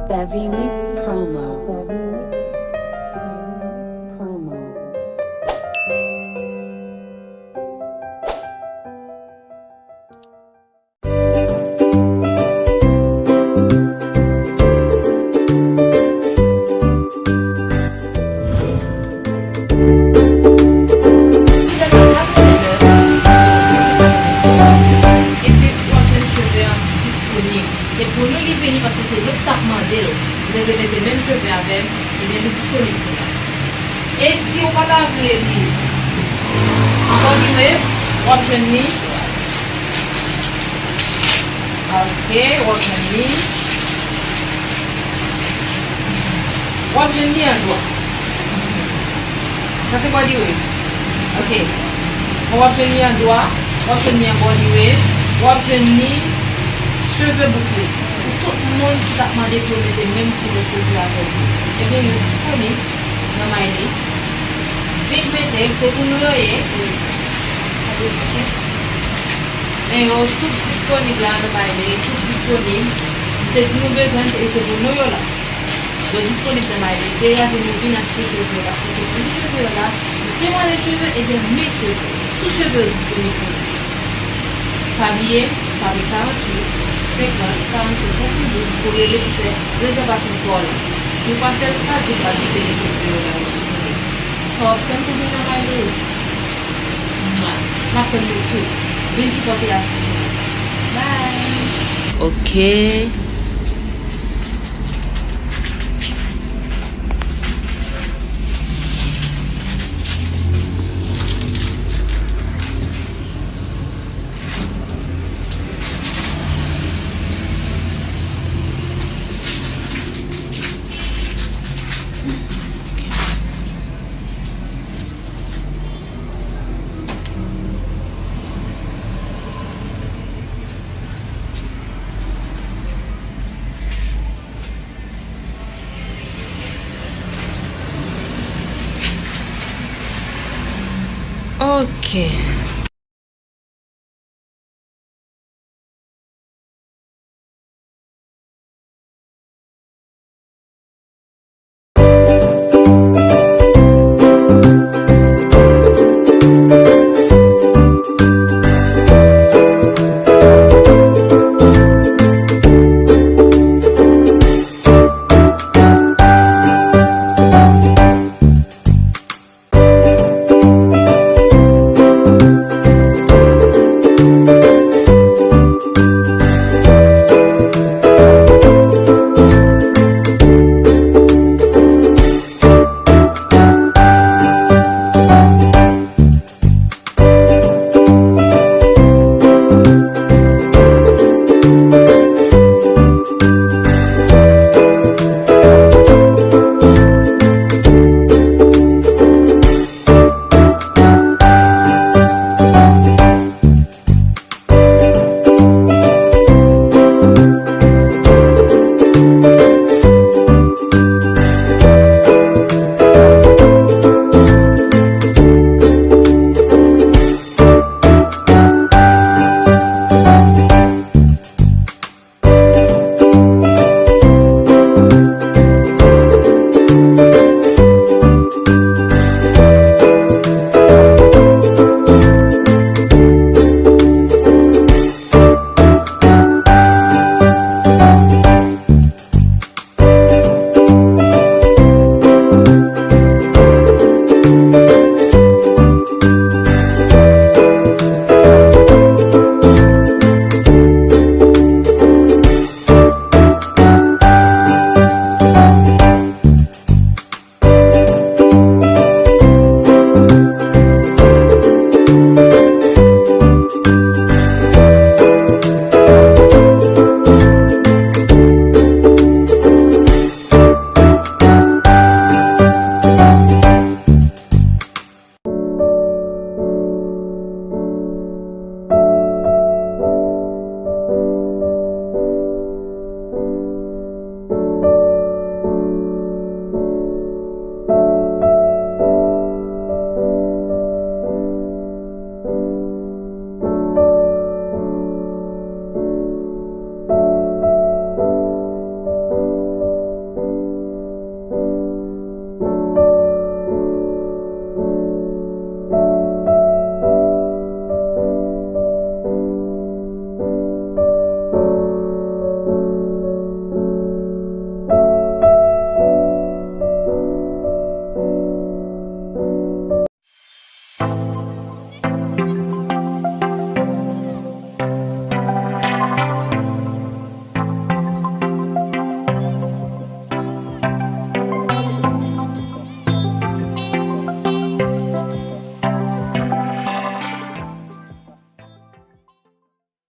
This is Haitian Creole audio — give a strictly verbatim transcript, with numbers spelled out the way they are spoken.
Savini promo. Epi w ap jwenn cheve an disponib. Se pou nou li vini paske se nou ki t ap mande l. Ou te vle mete menm cheve avè m, ebyen li disponib pou nou. E si w pa ta vle li, anpil wave, w ap jwenn li. Ok, w ap jwenn li. W ap jwenn li an dwa. Sa se body wave. Ok. W ap jwenn li an dwa, w ap jwenn li an body wave, w ap jwenn li cheve boukle. Pou tout moun ki t ap mande pou yo mete menm koulè cheve avè yo. Ebyen, yo disponib nan Miley. Vin mete l, se pou nou yo ye. Men yo tout disponib la nan Miley, tout disponib. Nou te di nou bezwen l, e se pou nou yo la. Yo disponib nan Miley. Degaje nou vin achte cheve yo, paske se pou nou cheve yo la. Nou te mande cheve, ebyen, men cheve. Tout cheve yo disponib pou nou. Pa bliye, tape karanntuit, senkant, karannsenk, swasanndouz pou rele pou fè rezèvasyon kò w la. Si w pa fè l, pa di w pa kite de cheve yo la yo disponib. Fò w tann pou vin nan Miley. Mwa, m ap tann nou tou. Vin sipòte atis nou. Bye. Ok. Ok.